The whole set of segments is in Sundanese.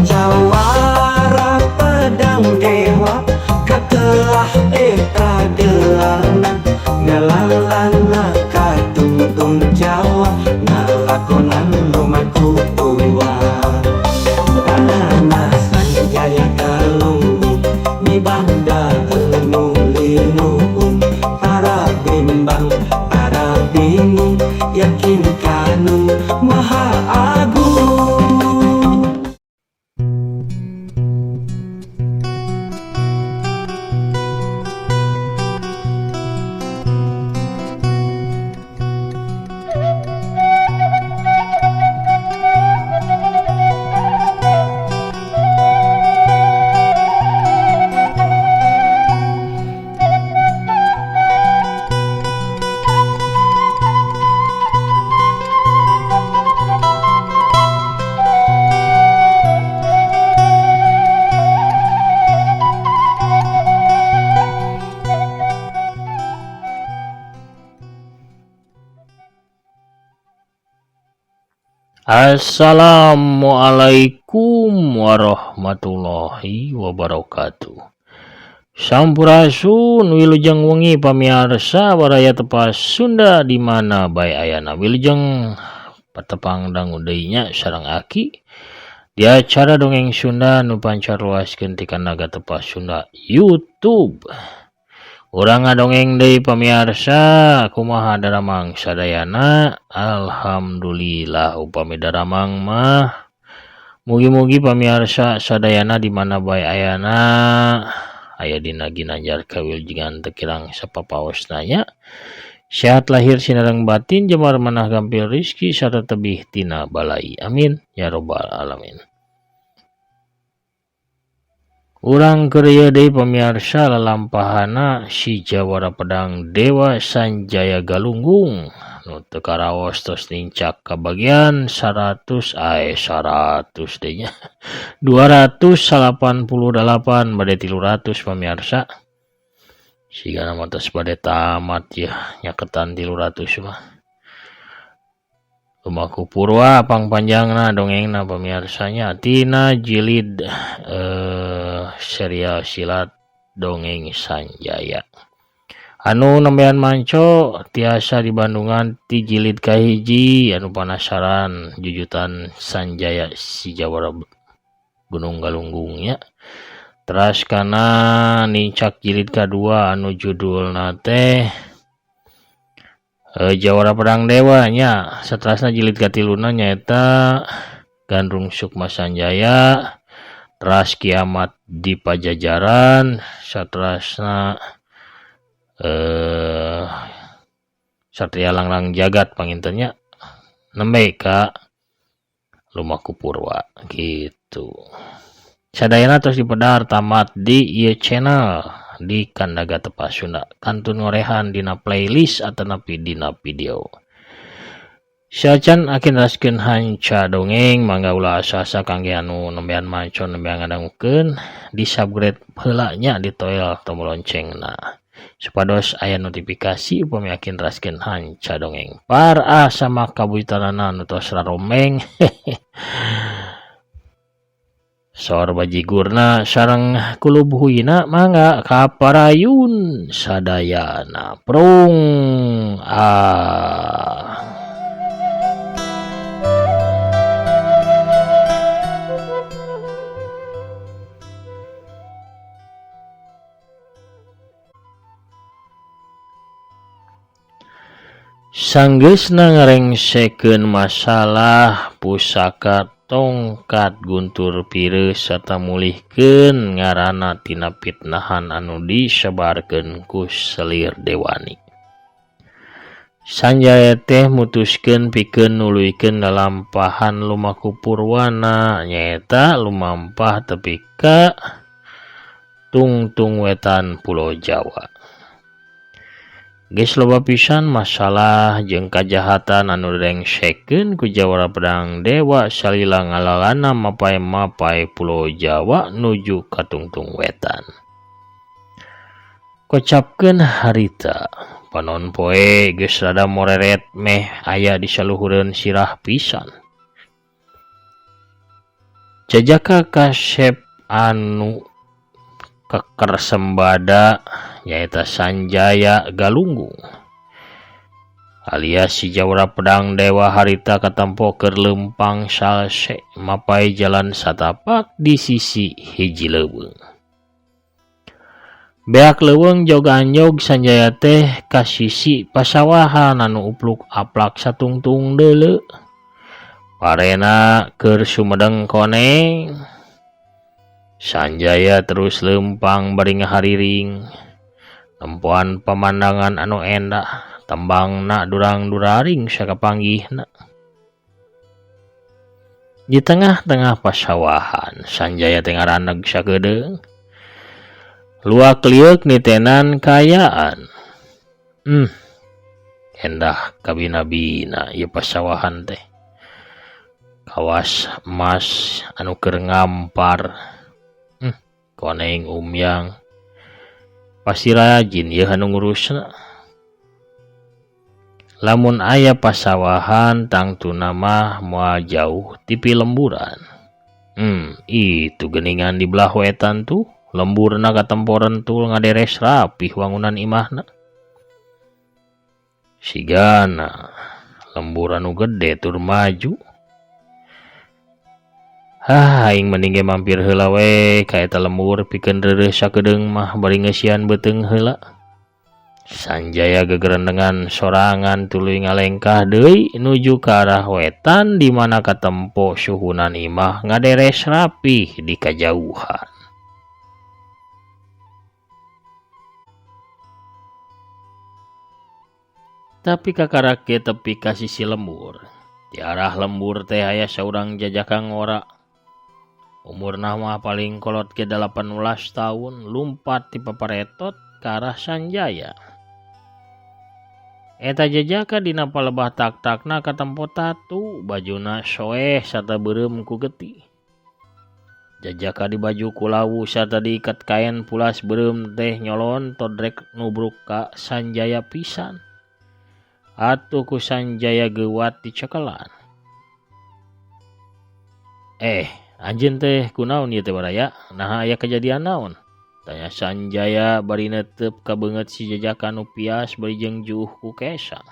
Jawara pedang dewa katelah eta gelangan ngalalana katungtung Jawa ngalakonan lumaku Purwa. Tanah Sanjaya Galunggung mibanda enu linuhun, para bimbang para bingung yakin kanu Maha Agung. Assalamualaikum warahmatullahi wabarakatuh. Sampurasun, wilujeng wengi pamiarsa baraya tepas Sunda di mana bae ayana. Wilujeng patepang dangu deui nya sareng Aki di acara dongeng Sunda nu pancar luaskeun ti Kandaga Tepas Sunda YouTube. Urang ngadongeng deui pamiarsa, kumaha daramang sadayana? Alhamdulillah upami daramang mah. Mugi-mugi pamiarsa sadayana di mana bae ayana aya dina ginanjar kawilujengan teu kirang sapapaosna nya. Sehat lahir sinareng batin, jemar manah gampil rizki sarta tebih tina balai. Amin ya robbal alamin. Urang keur ieu deui pamiarsa lalampahana si Jawara Pedang Dewa Sanjaya Galunggung nu teu karaos tos nincak ka bagian 100 ae 100 deui nya 288 bade 300 pamiarsa. Sigana mah tos bade tamat yeuh nyaketan 300 mah. Lumaku Purwa pangpanjangna dongengna pamiarsanya tina jilid serial silat dongeng Sanjaya. Anu nembean manco tiasa di Bandungan ti jilid kahiji anu panasaran jujutan Sanjaya si Jawara Gunung Galunggungnya. Teras kana nincak jilid kadua anu judulna teh Jawara Pedang Dewa nya. Seterusnya jilid katiluna nyaeta Gandrung Sukma Sanjaya, teras Kiamat di Pajajaran, saterasna Satria Langlang Jagat pangintennya nembe ka Lumaku Purwa gitu. Sadayana terus dipedar tamat di ieu channel di Kandaga Tepas Sunda kantun ngorehan dina playlist atanapi dina video. Sacan akin raskeun hanca dongeng mangga ulah asa-asa kangge anu nembean manco nembean ngadangukeun di subscribe heula nya di toel tombol loncengna supados aya notifikasi upami akin raskeun hanca dongeng. Par sama kabuitanana nu tos raromeng. Sor bajigurna sareng kulub huyna mangga kaparayun sadayana prung ah. Sanggeusna ngarengsekeun masalah pusaka tongkat Guntur Pireus sarta mulihkeun ngaranna tina fitnahan anu disebarkeun ku Selir Dewani. Sanjaya teh mutuskeun pikeun nuluykeun lalampahan Lumaku Purwana nyaeta lumampah tepi ka tungtung wetan Pulau Jawa. Geus loba pisan masalah jeung kajahatan anu direngsekeun ku Jawara Pedang Dewa salila ngalalana mapay-mapay Pulau Jawa nuju ka tungtung wetan. Kocapkeun harita, panon poe geus rada moreret meh aya di saluhureun sirah pisan. Jajaka kasep anu keker sembada nyaeta Sanjaya Galunggung alias si Jawara Pedang Dewa harita katempo keur leumpang salse mapai jalan satapak di sisi hiji leuweung. Beak leuweung jog-anjog Sanjaya teh ka sisi pasawahan anu upluk aplak satungtung deuleu. Parena keur sumedeng koneng. Sanjaya terus leumpang bari ngahariring. Nempoan pamandangan anu endah, tembangna durang-duraring sakapanggihna. Di tengah-tengah pasawahan, Sanjaya teh ngaraneg sakedeung. Luak lieuk nitenan kaayaan. Endah kabina-bina ieu pasawahan teh. Kawas emas anu keur ngampar. Koneng umyang. Pasti rajin ieu anu ngurusna. Lamun aya pasawahan tangtuna mah moal jauh ti pilemburan. Itu geuningan di belah wetan tuh. Lemburna katempo rentul ngaderes rapih wangunan imahna. Sigana lembur anu gede tur maju. Hah, aing mending ge mampir heula we ka eta lembur pikeun reureuh sakedeung mah bari ngeusian beuteung heula. Sanjaya gegerendengan sorangan tuluy ngalengkah deui nuju ka arah wetan di mana katempo suhunan imah ngaderes rapih di kajauhan. Tapi kakarak ge tepi ka sisi lembur. Di arah lembur teh aya saurang jajaka ngora. Umurna mah paling kolot ge 18 tahun, lumpat ti paparetot ka arah Sanjaya. Eta jajaka dina palebah tak-takna katempo tatu, bajuna soeh sarta beureum ku getih. Jajaka dibaju ku lawu sarta diikat kaen pulas beureum teh nyolontot rek nubruk ka Sanjaya pisan. Atuh ku Sanjaya geuwat dicekelan. Anjeun teh kunaon ieu teh baraya? Naha aya kejadian naon? Tanya Sanjaya bari netep ka beungeut si jajaka nu pias bari jeung juuh ku kesang.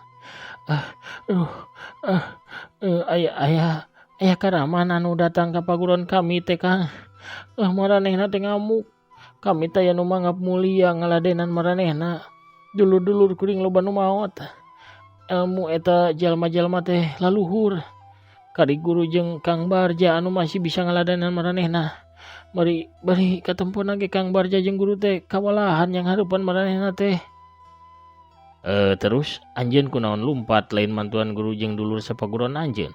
Aya karaman anu datang ka paguron kami teh Kang. Maranehna teh ngamuk. Kami teh anu manggap mulia ngaladenan maranehna. Dulur-dulur kuring loba nu maot. Ilmu eta jalma-jalma teh laluhur. Kari guru jeung Kang Barja anu masih bisa ngaladenan maranehna. Bari bari katempona ge Kang Barja jeung guru teh kawalahan yang hareupan maranehna teh. Terus anjeun kunaon lumpat lain mantuan guru jeung dulur sapaguron anjeun?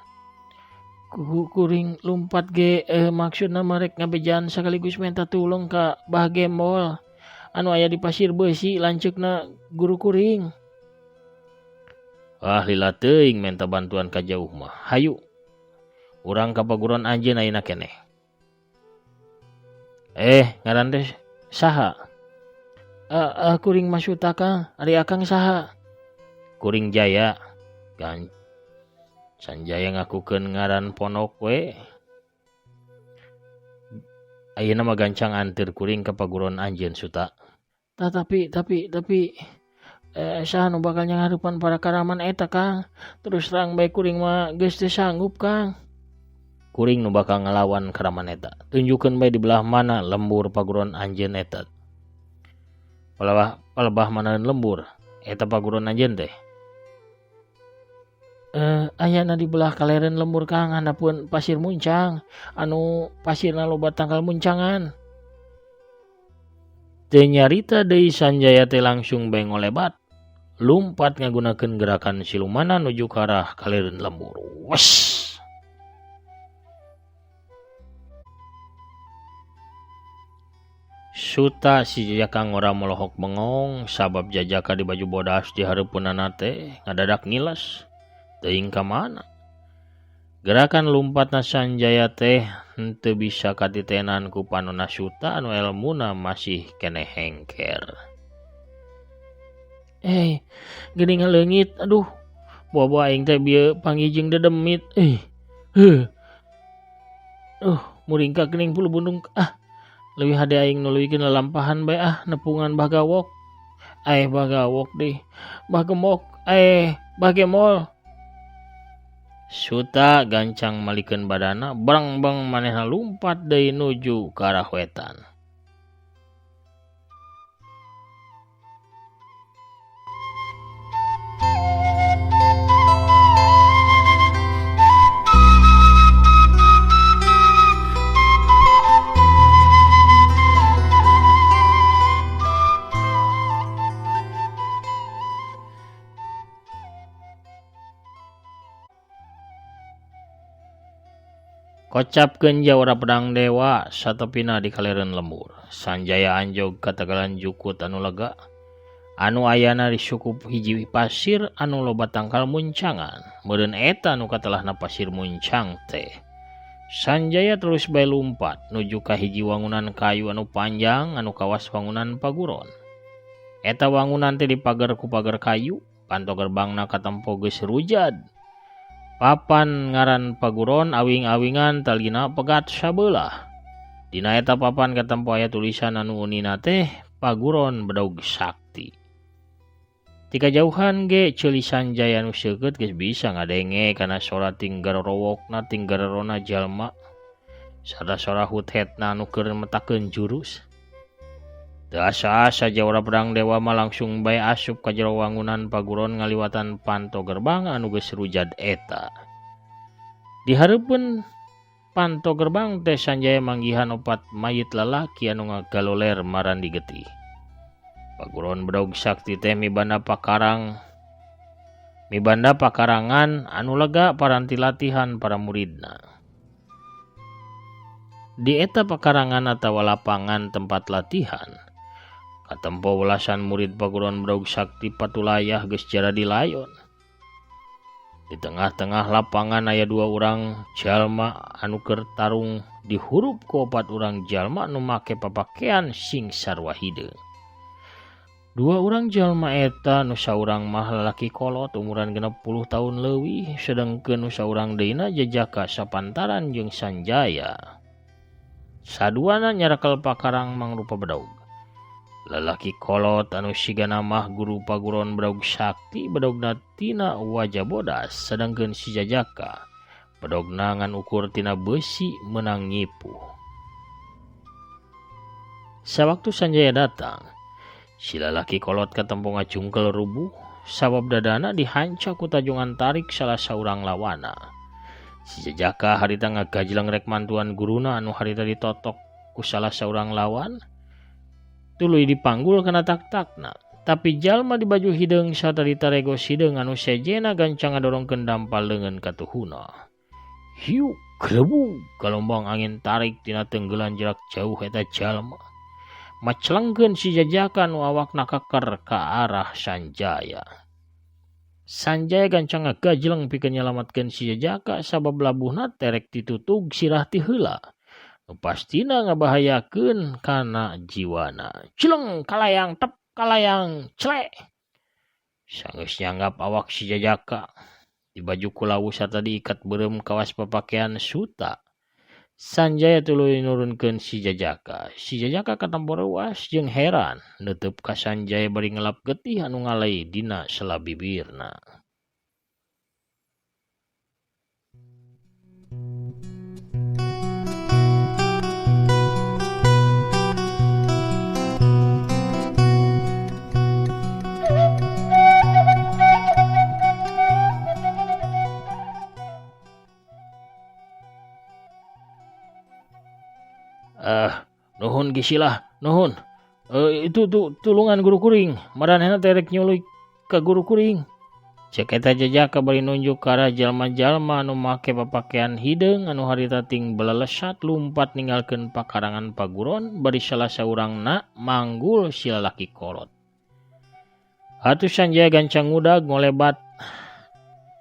Kuring lumpat ge maksudna marek ngabejaan sekaligus minta tulung ka Bah Gembol anu aya di Pasir Beusi lanceukna guru kuring. Wah, lila teuing minta bantuan ka jauh mah. Hayu. Urang ka paguron anjeun ayeuna keneh. Ngaran teh saha? Kuring Masuta Kang. Ari akang saha? Kuring Jaya. Kan Sanjaya ngakukeun ngaran pondok we. Ayeuna mah gancang anteur kuring ka paguron anjeun Suta. Tah, tapi saha nu bakal nyanghareupan para karaman eta Kang? Terus terang bae kuring mah geus teu sanggup Kang. Kuring nu bakal ngalawan karaman eta. Tunjukkeun bae di belah mana lembur paguron anjeun eta. Palebah mana lembur eta paguron anjeun teh? Ayana di belah kalereun lembur Kang, handapeun pasir muncang anu pasirna loba tangkal muncangan. Teu nyarita deui Sanjaya teh langsung bae ngolebat. Lumpat ngagunakeun gerakan silumanan nuju ka arah kalereun lembur. Wes. Suta si jajaka ngora molohok bengong sabab jajaka di baju bodas di hareupeunana teh ngadadak ngiles. Teuing ka mana? Gerakan lumpatna Sanjaya teh henteu bisa katitenan ku panona Suta anu elmuna masih keneh hengker. Geuning leungit, aduh. Bobo aing teh bieu panggih jeung dedemit. Heuh. Muringkak geuning bulu bundung ah. Leuwih hade aing nuluykeun lalampahan bae ah nepungan Bah Gawok. Aeh Bah Gawok deui. Bah Gemok, aeh Bah Gemol. Suta gancang malikeun badana, breng-breng manehna lumpat deui nuju ka arah wetan. Kocapkeun jawara pedang dewa satepina di kalireun lembur. Sanjaya anjog ka tagalan jukut anu lega anu ayana di sukup hiji pasir anu loba tangkal muncangan. Meureun eta nu katelahna pasir muncang teh. Sanjaya terus bae lumpat nuju ka hiji wangunan kayu anu panjang anu kawas wangunan paguron. Eta wangunan teh dipager ku pager kayu, panto gerbangna katempo geus rujad. Papan ngaran paguron awing-awingan talina pegat sabelah. Dina eta papan katempo aya tulisan anu unina teh Paguron Bedog Sakti. Ti kajauhan ge ceuli Sanjaya nu seukeut geus bisa ngadenge kana sora tinggarorowokna tinggarorona jalma sarta sora huthetna anu keur metakeun jurus. Teu asa-asa jawara pedang dewa mah langsung bae asup ka jero wangunan paguron ngaliwatan panto gerbang anu geus rujad eta. Di hareupeun panto gerbang teh Sanjaya manggihan opat mayit lalaki anu ngagaloler marandi getih. Paguron Bedog Sakti teh mibanda pakarangan anu lega paranti latihan para muridna. Di eta pakarangan atawa lapangan tempat latihan, katempo welasan murid Paguron Bedog Sakti patulayah geus jaradi layon. Di tengah-tengah lapangan aya dua urang jalma anu keur tarung dihurup ku opat urang jalma anu make papakean sing sarua hideung. Dua urang jalma eta nu saurang mah lalaki kolot umuran 60 tahun leuwih, sedengkeun nu saurang deuna jejaka sapantaran jeung Sanjaya. Saduana nyarakel pakarang mangrupa bedog. Lalaki kolot anu sigana mah guru Paguron Bedog Sakti bedogna tina wajah bodas, sedangkeun si jajaka bedogna ngan ukur tina besi meunang nyipuh. Sawaktu Sanjaya datang, si lalaki kolot katempo ngacungkel rubuh sabab dadana dihanca ku tajungan tarik salah saurang lawana. Si jajaka harita ngagajleng rek mantuan guruna anu harita ditotok ku salah saurang lawan, tuluy dipanggul kana tak-takna. Tapi jalma di baju hideung sarta ditaregos hideung anu sejena gancang ngadorongkeun dampal leungeun katuhuna. Hiu grebug galombang angin tarik tina tenggelan jarak jauh eta jalma. Macelengkeun si jajaka nu awakna keker ka arah Sanjaya. Sanjaya gancang ngagajleng pikeun nyalamatkeun si jajaka sabab labuhna terek ditutug sirah ti heula. Nu pastina ngabahayakeun kana jiwana. Cileng kalayang tep kalayang clek. Sanggeus nyanggap awak si jajaka di baju kulawu sarta diikat beureum kawas papakean suta. Sanjaya tuluy nurunkeun si jajaka. Si jajaka katempo reuas jeung heran neuteub ka Sanjaya bari ngelap getih anu ngalai dina sela bibirna. Nuhun Gisilah, nuhun. Itu tuh tulungan guru kuring. Maranehna teh rek nyuluy ka guru kuring. Cek eta jajaka bari nunjuk ka arah jalma-jalma anu make papakean hideung anu harita ting belalesat lumpat ninggalkeun pakarangan paguron bari salah saurangna manggul si lalaki kolot. Atuh Sanjaya gancang ngudag ngolebat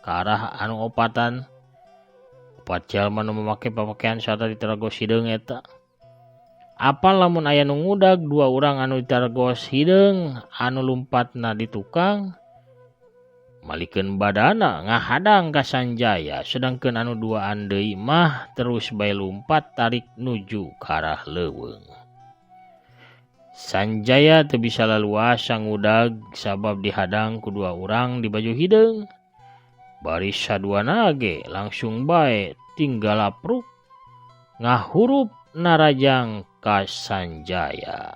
ka arah anu opatan. Opat jalma anu make papakean sarta diteragos hideung eta. Apal lamun aya nu ngudag dua urang anu ditargos hideung anu lumpatna di tukang Malikeun badana ngahadang ka Sanjaya sedangkeun anu duaan deui mah terus bae lumpat tarik nuju ka arah leuweung. Sanjaya teu bisa laluasa ngudag sabab dihadang ku dua urang di baju hideung. Bari saduana ge langsung bae tinggal lapruk ngahurup narajang ka Sanjaya.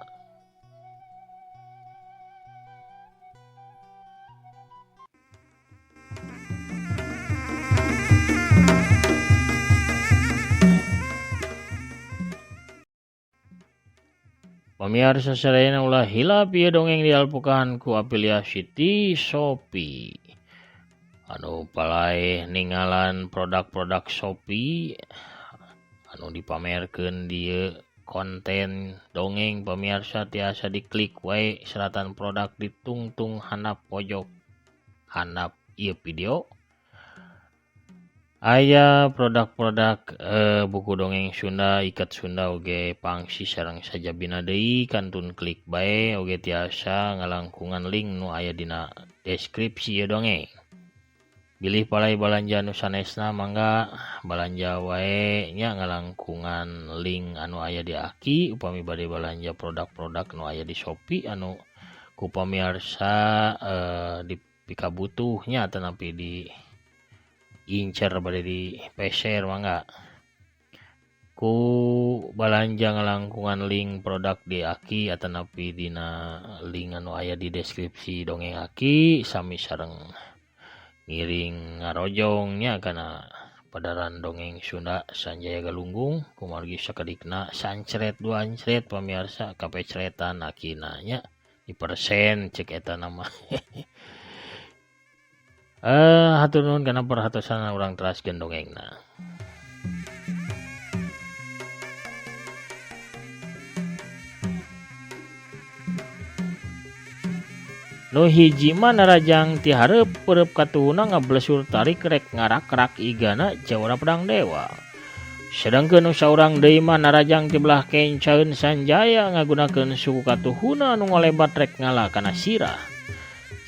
Pamiarsa sadayana ulah hilap ieu dongeng dialpukan ku afiliasi ti Shopee. Anu palai ningalan produk-produk Shopee anu dipamerkeun dieu konten dongeng pamiarsa tiasa diklik wae seratan produk ditungtung handap pojok handap ieu video. Aya produk-produk buku dongeng Sunda, ikat Sunda oge pangsi sareng sajabina deui kantun klik bae oge tiasa ngalangkungan link nu aya dina deskripsi ieu dongeng. Bilih palai balanja nu sanesna mangga balanja wae nya ngalangkungan link anu aya di aki upami bade balanja produk-produk nu aya di Shopee anu ku pamiarsa dipikabutuhnya atanapi di incer bade di peser mangga ku balanja ngalangkungan link produk di aki atanapi dina link anu aya di deskripsi dongeng aki sami sareng ngiring ngarojongnya kana padaran dongeng Sunda Sanjaya Galunggung kumargi sakedikna sancret dua ancret pamiarsa kapecretan akina nya di persen cek eta nama. Hatur nuhun kana perhatosan urang teraskeun dongengna. Nu hiji mah narajang ti hareup peureub katuhuna ngablesur tarik rek ngarakrak igana Jawara Pedang Dewa. Sedangkeun nu saurang deui mah narajang ti belah kencaeun Sanjaya ngagunakeun suku katuhuna anu ngolebat rek ngala kana sirah.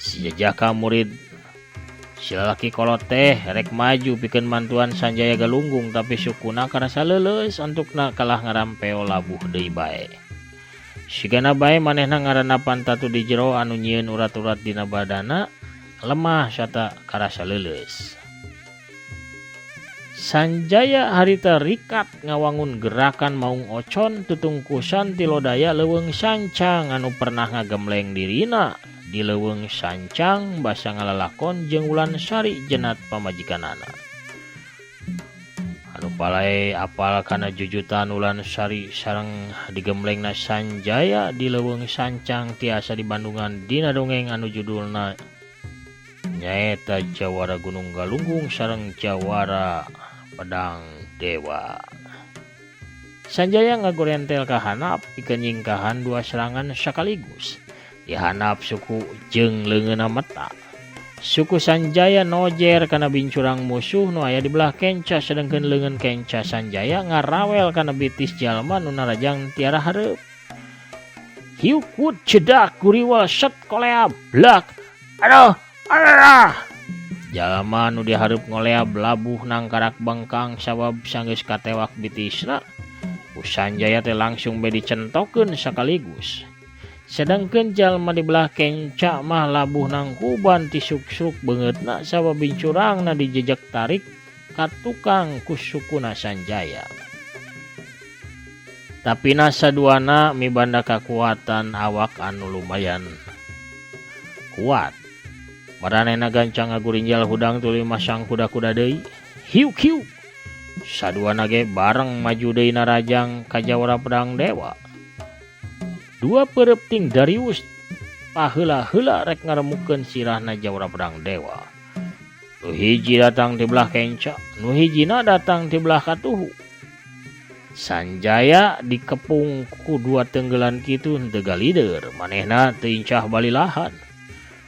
Si jajaka murid si lalaki kolot teh rek maju pikeun mantuan Sanjaya Galunggung tapi sukuna karasa leuleus antukna kalah ngarampeo labuh deui bae. Sigana bae manehna ngarandapan tatu di jero anu nyieun urat-urat dina badana lemah sarta karasa leuleus. Sanjaya harita rikat ngawangun gerakan maung ocon tutungkusan ti lodaya leuweung sancang anu pernah ngagemleng dirina. Di leuweung sancang basa ngalalakon jeung Wulansari jenat pamajikanana. Anu palai apal kana jujutan Wulansari sareng digemlengna Sanjaya di leuweung sancang tiasa dibandungan dina dongeng anu judulna nyaeta Jawara Gunung Galunggung sareng Jawara Pedang Dewa. Sanjaya ngagorentel ka handap pikeun nyingkahan dua serangan sakaligus. Dihanap suku jeung leungeunna meta. Suku Sanjaya nojer kana bincurang musuh nu aya di belah kenca sedangkeun leungeun kenca Sanjaya ngarawel kana bitis jalma nu narajang ti arah hareup. Hiukut cedak guriwal set kolea blak. Aduh, aduh. Jalma nu dihareup ngolea labuh nangkarak bengkang sabab sanggeus katewak bitisna. Ku Sanjaya teh langsung bae dicentokeun sakaligus. Sedangkeun jalma di belah kenca mah labuh nangkuban ti suk-suk beungeutna sabab bincurangna dijejek tarik ka tukang ku sukuna Sanjaya. Tapi saduana mibanda kakuatan awak anu lumayan kuat. Maranehna gancang ngagurinjal hudang tuluy masang kuda-kuda deui. Hiuk hiuk. Saduana ge bareng maju deui narajang ka Jawara Pedang Dewa. Dua peureub ting Darius paheula-heula rek ngaremukeun sirahna Jawara Pedang Dewa. Nu hiji datang ti belah kenca, nu hijina datang ti belah katuhu. Sanjaya dikepung ku dua tenggelan kitu henteu galider, manehna teu incah balilahan.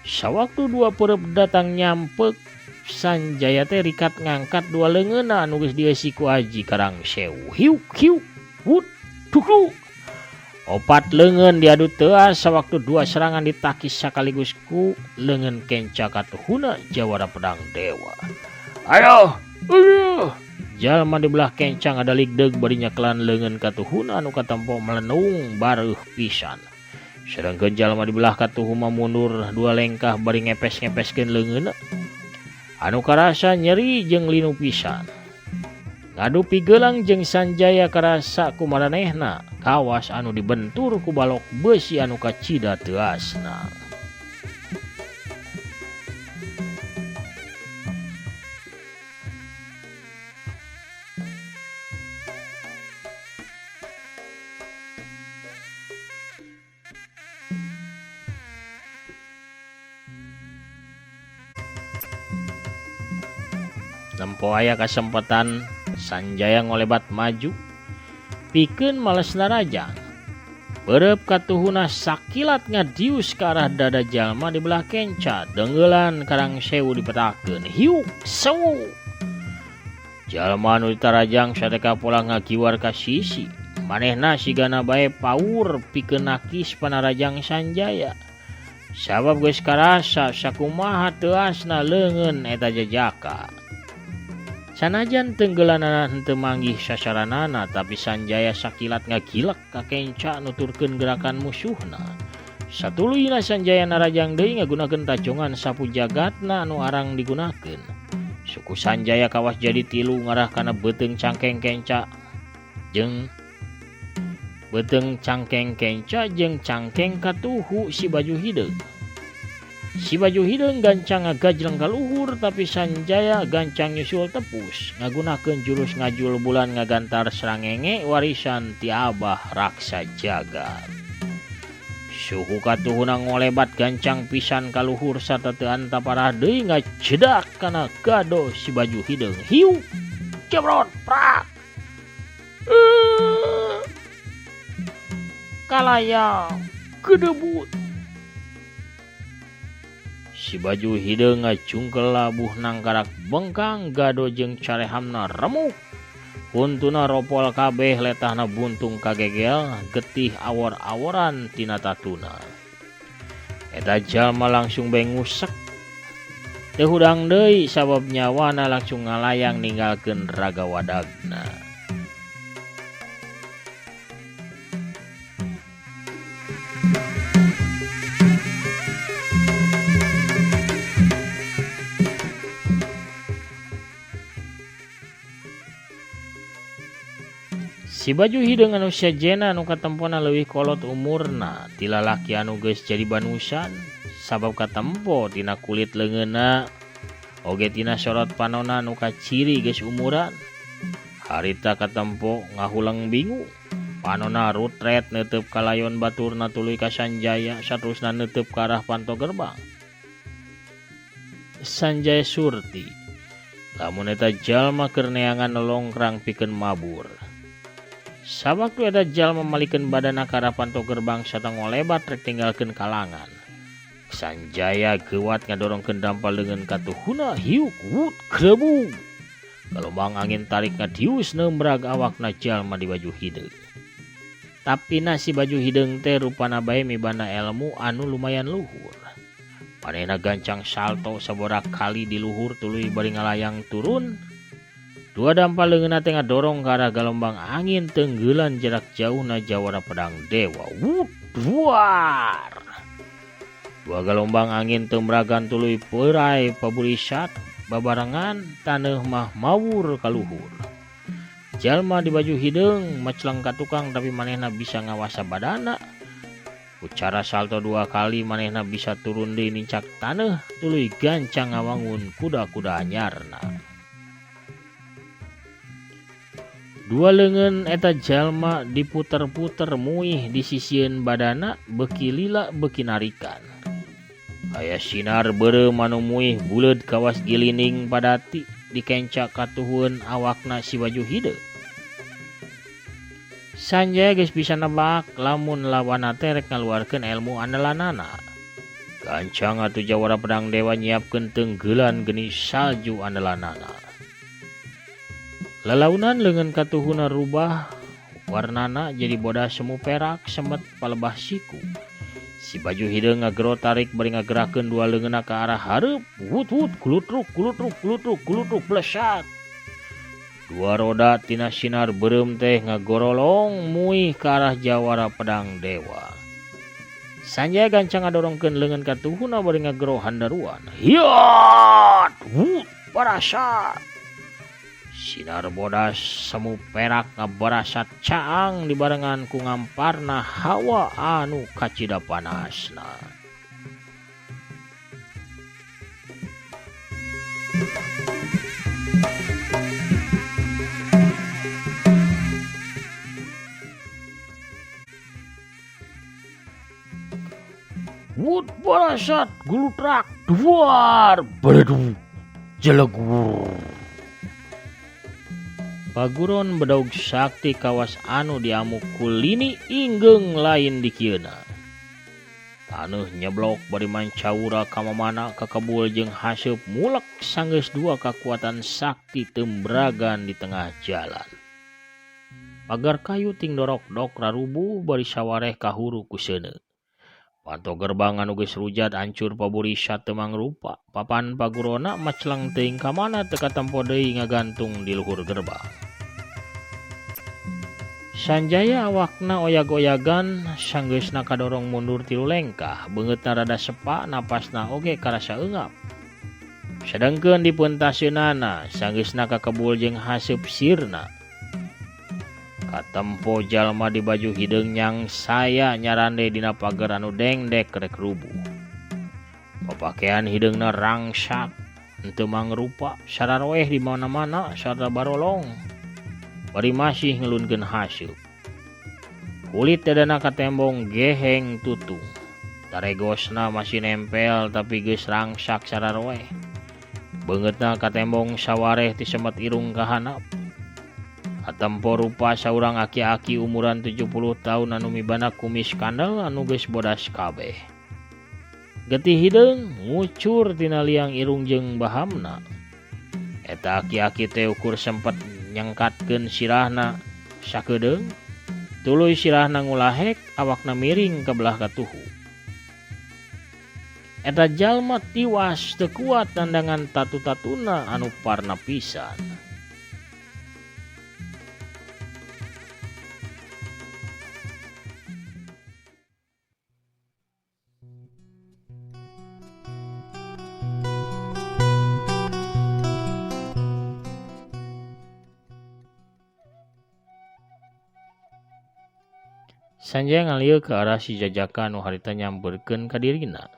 Sawaktu dua peureub datang nyampek, Sanjaya teh rikat ngangkat dua leungeunna anu geus dieusi ku Aji Karang Sewu. Hiuk hiuk wut tuku. Opat leungeun diadu teuas sawaktu dua serangan ditakis sakaligus ku leungeun kenca katuhuna jawara pedang dewa. Ayo, ayo. Jalma di belah kenca ngadaligdeug bari nyekelan leungeun katuhuna anu katempo melenung bareuh pisan. Sedangkeun jalma di belah katuhu mah mundur dua lengkah bari ngepes-ngepeskeun leungeunna. Anu karasa nyeri jeung linu pisan. Ngadu pigelang jeung Sanjaya karasa ku maranehna kawas anu dibentur ku balok beusi anu kacida teuasna. Nempo aya kasempatan Sanjaya ngolebat maju pikeun males narajang. Beureub katuhuna sakilat ngadius ka arah dada jalma di belah kenca, dengeulan karang sewu dipetakeun. Hiuk sewu. Jalma anu ditarajang sateka pola ngagiwar ka sisi. Manehna sigana bae paur pikeun nakis panarajang Sanjaya. Sabab geus karasa sakumaha teuasna leungeun eta jejaka. Sanajan tenggelanana henteu manggih sasaranana, tapi Sanjaya sakilat ngagilek ka kenca nuturkeun gerakan musuhna. Satuluyna Sanjaya narajang deui ngagunakeun tajongan sapu jagatna anu arang digunakeun. Suku Sanjaya kawas jadi tilu ngarah kana beuteung cangkeng kenca jeung beuteung cangkeng kenca jeung cangkeng katuhu si baju hideung. Si baju hideung gancang ngagajleng ka luhur, tapi Sanjaya gancang nyusul tepus ngagunakeun jurus ngajul bulan ngagantar srangenge warisan ti Abah Raksa Jagat. Suhu katuhuna ngolebat gancang pisan ka luhur sarta teu antaparah deui ngajedak kana gado si baju hideung. Hiu jebrot prak. Kalayang gedebut. Si baju hideung ngacungkel labuh nangkarak bengkang gado jeung carehamna remuk. Huntuna ropol kabeh letahna buntung kagegel getih awor-aworan tina tatuna. Eta jalma langsung bae ngusek. Teu hudang deui sabab nyawana langsung ngalayang ninggalkeun raga wadagna. Si baju hideung anu sejena anu katempona leuwih kolot umurna ti lalaki anu geus jadi banusan sabab katempo tina kulit leungeunna oge tina sorot panona anu kaciri geus umuran. Harita katempo ngahuleng bingung, panona rutret neuteub ka layon baturna tuluy ka Sanjaya saterusna neuteub ka arah panto gerbang. Sanjaya surti lamun eta jalma keur neangan longkrang pikeun mabur. Sawaktu eta jalma malikeun badana ka arah panto gerbang sarta ngolebat rek tinggalkeun kalangan. Sanjaya geuwat ngadorongkeun dampal leungeun katuhuna hiuk wut grebug. Gelombang angin tarik ngadius neumbrag awakna jalma di baju hideung. Tapi si baju hideung teh rupana bae mibanda elmu anu lumayan luhur. Manehna gancang salto sabaraha kali di luhur tuluy bari ngalayang turun. Dua dampal leungeunna teh ngadorong ka arah galombang angin tenggelan jarak jauhna jawara pedang dewa. Wut duar. Dua galombang angin tembragan tuluy peurai paburisat babarengan taneuh mah mawur ka luhur. Jalma di baju hideung maceleng ka tukang tapi manehna bisa ngawasa badana. Ku cara salto dua kali manehna bisa turun deui nincak taneuh tuluy gancang ngawangun kuda-kuda anyarna. Dua leungeun eta jalma diputer-puter muih di sisieun badana beuki lila beuki narikan. Aya sinar beureum anu muih buleud kawas gilining padati dikenca katuhueun awakna si baju hideung. Sanjaya geus bisa nebak lamun lawanna teh rek ngaluarkeun elmu andalanana. Gancang atuh jawara pedang dewa nyiapkeun tenggelan geni salju andalanana. Lalaunan leungeun katuhuna rubah Warnana jadi bodas semu perak semet palebah siku. Si baju hideung ngagero tarik bari ngagerakeun dua leungeunna ka arah hareup. Wut wut gulutruk gulutruk gulutruk gulutruk blesat. Dua roda tina sinar beureum teh ngagorolong muih ka arah jawara pedang dewa. Sanjaya gancang ngadorongkeun leungeun ka tuhuna bari ngagero handaruan. Hiat! Wut! Barasat! Sinar bodas semu perak ngabarasat caang dibarengan ku ngamparna hawa anu kacida panasna. Wut barasat gulutrak duar beledu jelegur. Paguron Bedog Sakti kawas anu diamuk ku lini inggeung lain dikieuna. Taneuh nyeblok bari mancawura ka mamana kakebul jeung haseup mulek sanggeus dua kakuatan sakti tembragan di tengah jalan. Pagar kayu ting dorok-dok rarubuh bari sawareh kahuru ku seuneu. Panto gerbang anu geus rujat ancur paburisa teu mangrupa. Papan pagurona maceleng teuing ka mana teu katempo deui ngagantung di luhur gerbang. Sanjaya awakna oyag-oyagan sanggeusna kadorong mundur 3 lengkah, beungeutna rada sepa napasna oge karasa eungap. Sedengkeun dipeuntaseunana sanggeusna kakebul jeung haseup sirna. Katempo jalma di baju hideung nyang saya nyarande dina pager anu dengdek rek rubuh. Papakean hideungna rangsak, henteu mangrupa, sararoeh di mana-mana sarta barolong. Bari masih ngelunkeun haseup. Kulit dadana katembong geheng tutung. Taregosna masih nempel tapi geus rangsak sararoeh. Beungeutna katembong sawareh ti semet irung ka handap. Katempo rupa saurang aki-aki umuran 70 tahun anu mibana kumis kandel anu geus bodas kabeh. Getih hideung ngucur tina liang irung jeung bahamna. Eta aki-aki teh ukur sempet nyengkatkeun sirahna sakedeung, tuluy sirahna ngulahek awakna miring ka belah katuhu. Eta jalma tiwas teu kuat nandangan tatu-tatuna anu parna pisan. Sanjaya ngalieu ke arah si jajaka anu harita nyamperkeun ka dirina.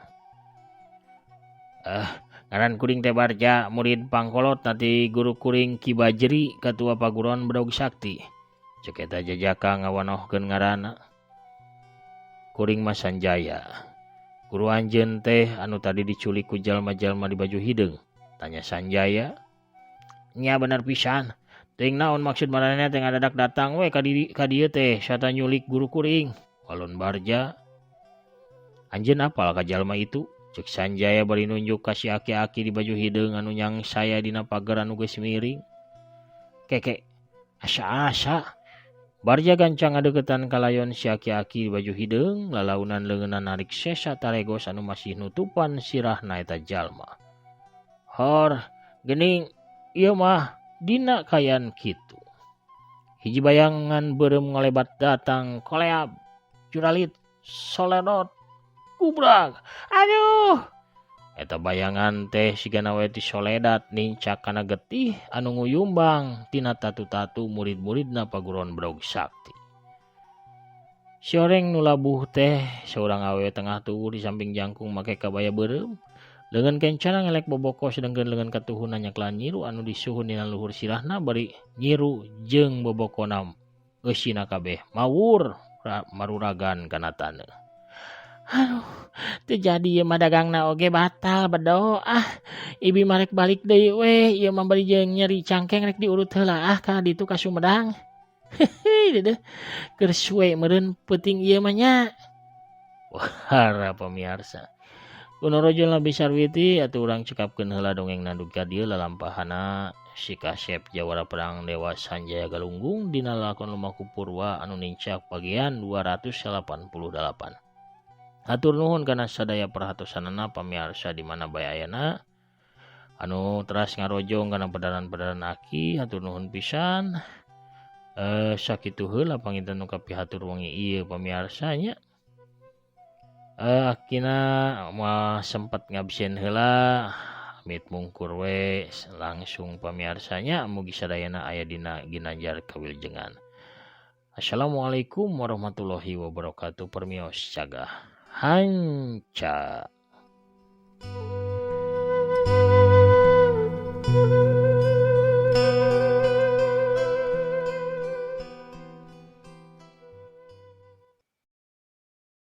Ngaran kuring teh Barja, murid pangkolot nati guru kuring Ki Bajri, katua paguron Bedog Sakti. Cek eta jajaka ngawanohkeun ngaranna. Kuring mah Sanjaya. Guru anjeun teh anu tadi diculik ku jalma-jalma di baju hideung, tanya Sanjaya. Nya bener pisan. Teuing naon maksud maranehna teh ngadadak datang we ka dieu teh sarta nyulik guru kuring. Walon Barja. Anjeun apal ka jalma itu? Cek Sanjaya bari nunjuk ka si aki-aki di baju hideung anu nyang saya dina pagar anu geus miring. Keke, asa-asa. Barja gancang ngadeukeutan kalayon si aki-aki di baju hideung, lalaunan leungeunna narik sesa taregos anu masih nutupan sirahna eta jalma. Hor, geuning ieu mah dina kayan kitu. Hiji bayangan beureum ngalebat datang koleab, juralit, soledot, gubrak. Aduh! Eta bayangan teh sigana we ti soledat nincak kana getih anu nguyumbang tina tatu-tatu murid-muridna paguron Bedog Sakti. Si oreng nu labuh teh saurang awewe tengah tubuh di samping jangkung make kabaya beureum. Leungeun kencana ngelek boboko sedengkeun leungeun katuhuna nyaklan nyiru anu disuhun dina luhur sirahna bari nyiru jeung bobokona eusina kabeh mawur maruragan kana taneuh. Aduh, teu jadi ieu mah dagangna oge batal bedo ah. Ibi mah rek balik deui we, ieu mah bari jeung nyeri cangkeng rek diurut heula ah ka ditu ka Sumedang. Hehe, deudeuh. Keur suwe meureun peuting ieu mah nya. Wah, pamiarsa. Kuno rojol Nabi Sarwiti atuh urang cekapkeun heula dongeng dugi ka dieu lalampahana Si Kasep Jawara Perang Dewa Sanjaya Galunggung dina lakon Lumaku Purwa anu nincak bagian 288. Hatur nuhun kana sadaya perhatosanana pamiarsa di mana bae ayana anu teras ngarojong kana pedaran-pedaran aki, hatur nuhun pisan. Sakitu heula panginten nu kapihatur wengi ieu pamiarsa nya. Akina mah sempat ngabsen heula, amit mungkur we langsung pamiarsanya, mugi sadayana aya dina ginanjar kawilujengan. Assalamualaikum warahmatullahi wabarakatuh. Permios, cagah hanca.